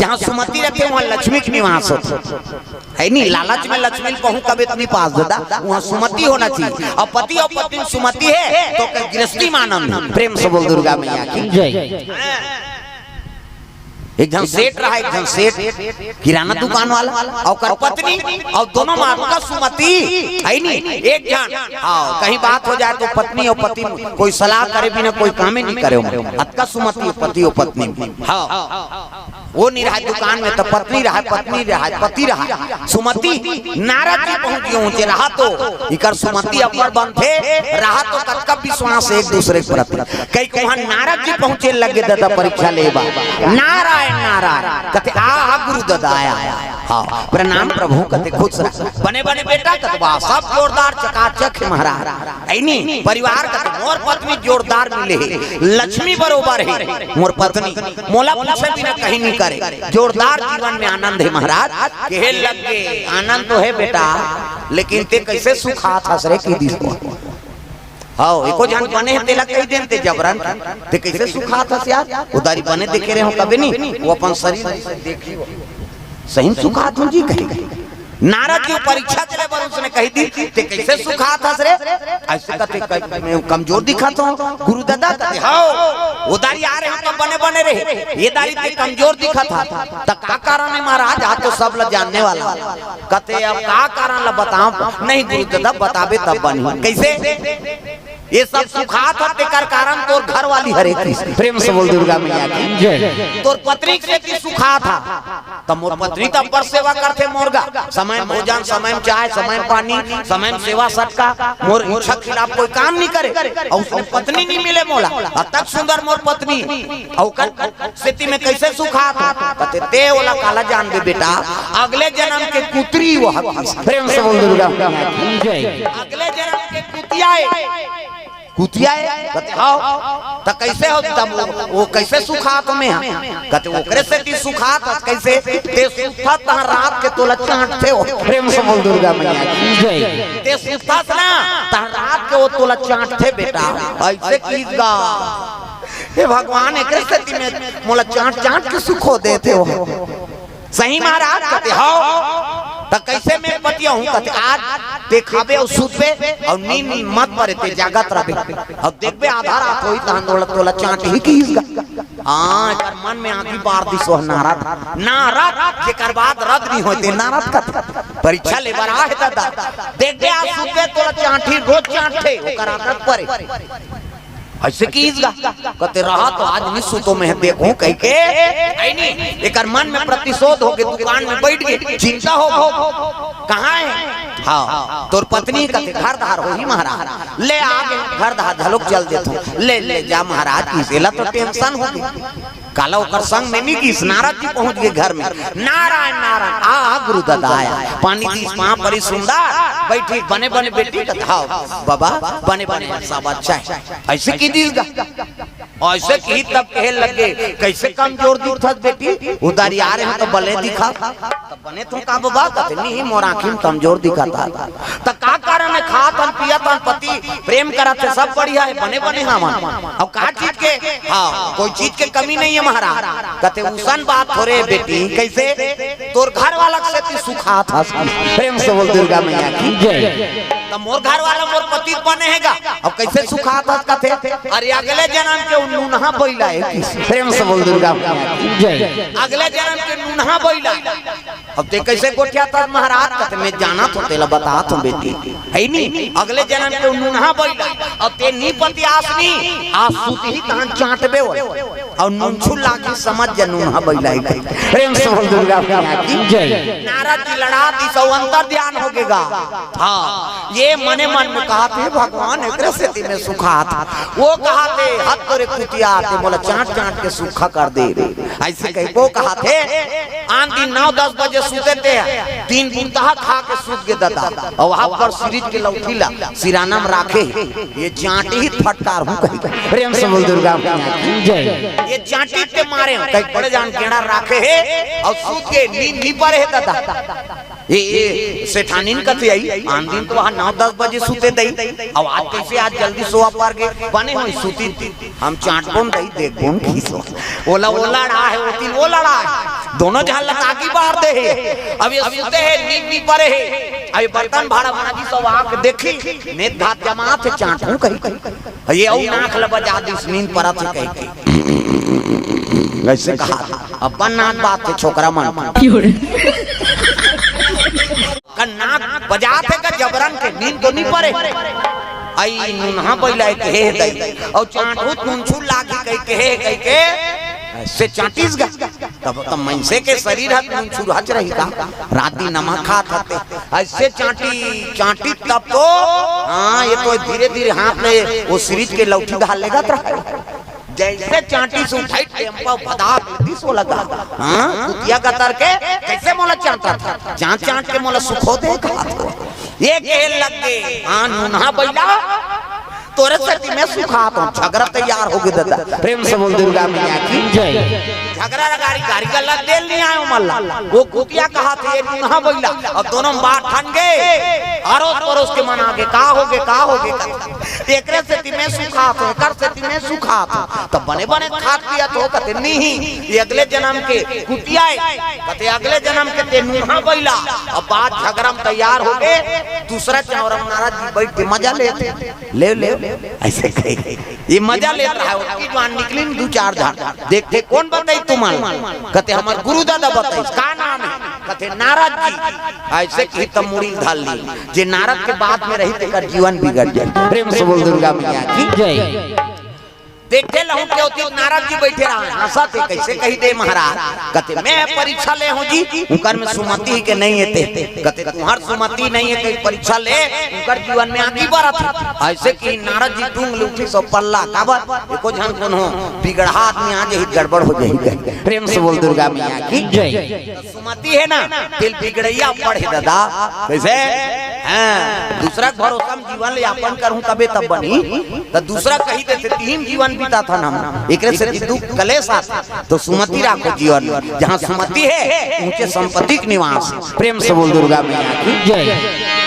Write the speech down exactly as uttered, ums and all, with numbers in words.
जहाँ सुमति रहिथे, वहाँ लक्ष्मी के निवास होथे। हे नी, लालच में लक्ष्मी ल पहुँच कबे त नी पास दादा, वहाँ सुमति होना चाहिए। अउ पति अउ पत्नी में सुमति हे, त ओकर गृहस्थी में आनंद हे। प्रेम से बोल दुर्गा मैया की। जय। एक झन सेठ रहा, एक झन सेठ किराना दुकान वाला, अउ ओकर पत्नी, अउ दोनों मारू का सुमति, हे नी, एक झन, हाँ, कहीं बात हो जाए त पत्नी अउ पति कोई सलाह करे बिना कोई कामे नी करे, अतका सुमति पति अउ पत्नी में। हाँ। वो नी रहा दुकान में, त पत्नी रहा, पत्नी रहा, पति रहा। सुमति, नारद जी पहुँच गे ऊँचे रहा त इकर सुमति अब्बड़ बनथे, रहा त कतका विश्वास एक दूसरे के प्रति। कई कहूँ नारद जी पहुँचे लगे दादा परीक्षा लेबा। नारायण, नारायण। कथे, "आ, आ गुरु दादा आया।" हाँ, "प्रणाम प्रभु।" कथे, "खुश रह।" "बने, बने बेटा?" कथे, "वाह, सब जोरदार चकाचक हे महाराज।" हे नी, परिवार कथे, "मोर पत्नी जोरदार मिले हे, लक्ष्मी बरोबर हे मोर पत्नी, मोला पूछे बिना कहीं नी करे, जोरदार जीवन में आनंद हे महाराज।" कहे लगे, "आनंद तो हे बेटा, लेकिन ते कइसे सुखात हस रे?" कहि दिस। हाँ, एको झन बने हे, तेला कहि देन ते जबरन, "ते कइसे सुखात हस यार? ओ दारी बने देखे रहे हँव कबे नी, ओ अपन शरीर देखी, सही में सुखात हँव जी," कहे। नारद जी परीक्षा चले बर उसने कहि दिस, "ते कइसे सुखात हस रे?" अइसे कथे, "कइ-, मैं कमजोर दिखत हँव गुरु दादा?" कथे, "हाँ, ओ दारी आ रहे हँव त बने बने रहे, ए दारी ते कमजोर दिखत हस, त का कारण हे महाराज?" आज तो सब ला जानने वाला। कथे, "अब का कारण ला बतावँव?" "नहीं गुरु दादा, बताबे तब बनही।" "कइसे?" "ए सब सुखात हस तेकर कारण तोर घरवाली हरे।" प्रेम से बोल दुर्गा मैया की। जय। "तोर पत्नी के सेती सुखात हस।" त मोर पत्नी त अब्बड़ सेवा करथे मोर गा, समय म भोजन, समय म चाय, समय म पानी, समय म सेवा सत्कार, मोर इच्छा खिलाफ कोई काम नी करे। अउ उसने पत्नी नी मिले मोला, अतक सुंदर मोर पत्नी, अउ ओकर सेती में कइसे सुखात हँव? कथे, "ते ओला काला जानबे बेटा, अगले जनम के कुतरी ओ हकिस।" प्रेम से बोल दुर्गा मैया की। जय। "अगले जनम के कुतिया ए।" कुतिया ए? कथे, "हाँ।" "त कइसे हो तब ओ, ओ कइसे सुखात हँव मैं?" कथे, "ओकरे सेती सुखात हस।" "कइसे?" "ते सुतथस तहाँ रात के तोला चाँटथे ओ।" प्रेम से बोल दुर्गा मैया की। जय। "ते सुतथस ना, तहाँ रात के ओ तोला चाँटथे बेटा।" अइसे किहिस गा। "हे भगवान, एकरे सेती में मोला चाँट चाँट के सुखो देथे ओ।" "सही महाराज?" कथे, "हाँ।" "त कइसे मैं पतिया हँव?" कथे, "आज ते खाबे अउ सुतबे अउ नींद मत परे, ते जागत रहबे, अउ देखबे आधा रात होही तहन तोला, तोला चाँटही किहिस गा।" हाँ, एकर मन में आगी बार दिस ओ नारद। नारद, जेकर बाद रद नी होय ते नारद कथे। परीक्षा ले बर आहे दादा। "देखबे आज सुतबे तोला चाँटही, रोज चाँटथे, ओकर आदत परे।" अइसे किहिस गा। कथे, "रहा त आज नी सुतों मैं, देखों कहिके।" हे नी, एकर मन में प्रतिशोध होगे, दुकान में बइठ गे, चिंता होगे। "कहाँ हे?" "हाँ।" "तोर पत्नी?" कथे, "घर धार होही महाराज।" "ले आगे, घर धार घलोक चल देथों।" "ले, ले जा महाराज," किहिस, एला तो tension होगे। काला ओकर संग में नी गिस, नारद जी पहुँच गे घर में। "नारायण, नारायण।" "आ, आ गुरु दादा आया।" पानी दिस, पाँव परिस सुंदर, बइठिस, "बने बने बेटी?" कथे, "हाँ बाबा, बने बने, सब अच्छा हे।" अइसे किहिस गा। अइसे किहिस तब कहे लगे, "कइसे कमजोर दिखथस बेटी? ओ दारी आ रहे हँव त बने दिखथस।" "त बने तो हँव का बाबा?" कथे, "नी, मोर आँखी में कमजोर दिखथस।" "त का कारण हे? खात हन, पियत हन, पति प्रेम करत हे, सब बढ़िया हे, बने बने हवन, अउ का चीज के, हाँ, कोई चीज के कमी नहीं हे महाराज।" कथे, "उसन बात थोरे बेटी।" "कइसे?" "तोर घर वाला के सेती सुखात हस।" प्रेम से बोल दुर्गा मैया की। जय। "त मोर घर वाला मोर पति बने हे गा, अब कइसे सुखात हस?" कथे, "अरे अगले जनम के ओ नूनहा बइला ए।" प्रेम से बोल दुर्गा मैया की। जय। "अगले जनम के नूनहा बइला।" "अब ते कइसे गोठियाथस महाराज?" कथे, "मैं जानत हँव, तेला बतात हँव बेटी।" हे नी, अगले जनम के नूनहा बइला। "अब ते नी पतियास नी, आज सुतही तहन चाँटबे ओ। अउ नूनछू लागही, समझ जा नूनहा बइला हे।" प्रेम से बोल दुर्गा मैया की। जय। नारद जी लड़ा दिस अउ अंतर ध्यान होगे गा। हाँ, ए मने मन में कहत हे, "भगवान, एकरे सेती में सुखात हँव।" ओ कहत हे, "हद तोरे कुतिया, ते मोला चाँट चाँट के सूखा कर दे रे।" अइसे कहिके ओ कहत हे, आन दिन नौ दस बजे सुते ते, तीन बुंदहा खा के सुत गे दादा। अउ वहाँ पर सीरीज के लौठी ला सिराना में राखे हे, "ए चाँटही त फटकारहूँ" कहिके। प्रेम से बोल दुर्गा मैया की। जय। "ए चाँटही ते मारेहूँ" कहिके बड़े जान गेंड़ा राखे हे, अउ सुत गे, नींद नी परे हे दादा। ये, ये सेठानिन कथे आई, आन दिन तो वहाँ नौ दस बजे सुते दई, अब आज कैसे आज जल्दी सोवा पर गे, बने होई सुती थी। हम चाटबोन दई, देखबोन खीसो। ओला, ओला अड़ा है, ओती ओला अड़ा है। दोनों झन लताकी बार दे है। अब ये सुते है, नींद नी परे है। अब ये बर्तन भाड़ा माजी सब आके देखी, नेत घात जमात है, चाटहूँ कही, कही। ये अउ नाक ल बजा दिस, नींद परत है कही के। ऐसे कहा, अपन नाक बात है छोकरा मन। का नाक बजात है का जबरन के, नींद तो नी परे। आई नुनहा बइला के हे दई, अउ चाटहूँ त नुनछुर लागी कही के, हे कही के, ऐसे चाटिस गा। तब त मनसे के शरीर ह नुनछुरहच रही का, रात दिन नमक खात हते, ऐसे चाटी, चाटी तब तो, हाँ, ये तो धीरे-धीरे हाथ ले वो सिरिंज के लौठी डाल लेगा त रहा। जैसे चाटी से उठाई, टेम्पा भदाक दिस वो लगा। हाँ, कुतिया गतर के, कैसे मोला चाटत हे? चाट चाट के मोला सुखो दे कहा तो। ये कहे लग गे, हाँ, नुनहा बइला, तोरे सेती मैं सुखात हूँ, झगरा तैयार हो गे दादा। प्रेम से बोल दुर्गा मैया की जय। झगरा रगारी गारी गला देल नहीं आयो मल्ला। वो कुतिया कहा थे, ये नुनहा बइला, अब दोनों बात ठन गे, अरोस परोस के मन आगे, का हो गे, का हो गे, का? एकरे सेती मैं सुखात हूँ, एकर सेती मैं सुखात हूँ। त बने बने खात पियत हो, कथे नहीं, ये अगले जन्म के कुतिया है, कथे अगले जन्म के ते नुनहा बइला। अब बात झगरा में तैयार हो गे, दूसरा चौरा में नारद जी बैठ के मजा लेते, ले ले, ऐसे कहे। ये मजा लेत रहा, ओतकी जुवान निकलिन दू चार झन, देखथे कोन बताई तुमन, कथे हमर गुरु दादा बताइस, का नाम है, कथे नारद जी। ऐसे कही त मुड़ी धर ली, जे नारद के बात में रही तेकर जीवन बिगड़ जाए। प्रेम से बोल दुर्गा मैया की जय। देखे लहू के ओती नारद जी बैठे रहा, हंसत हे, कैसे कही दे महाराज, कथे मैं परीक्षा ले हूँ जी, उनकर में सुमति ही के नहीं हे ते, कथे तुम्हार सुमति नहीं हे, कहीं परीक्षा ले, उनकर जीवन में आगे बढ़त हे। ऐसे कि नारद जी टूंग ले उठी सो पल्ला, काबर एको झन कोनो बिगड़हा आदमी आ जाही, गड़बड़ हो जाही। प्रेम से बोल दुर्गा मैया की जय। सुमति हे ना, तेल बिगड़ैया पड़े दादा। कैसे? हाँ, दूसरा के भरोसा में जीवन यापन करहूँ तबे तब बनी, त दूसरा कही देथे तीन जीवन बिताथन हम, एकरे सेती दुख कलेश आथे। तो सुमति राखो जीवन में, जहाँ सुमति हे, ऊंचे संपत्ति के निवास। प्रेम से बोल दुर्गा मैया की जय।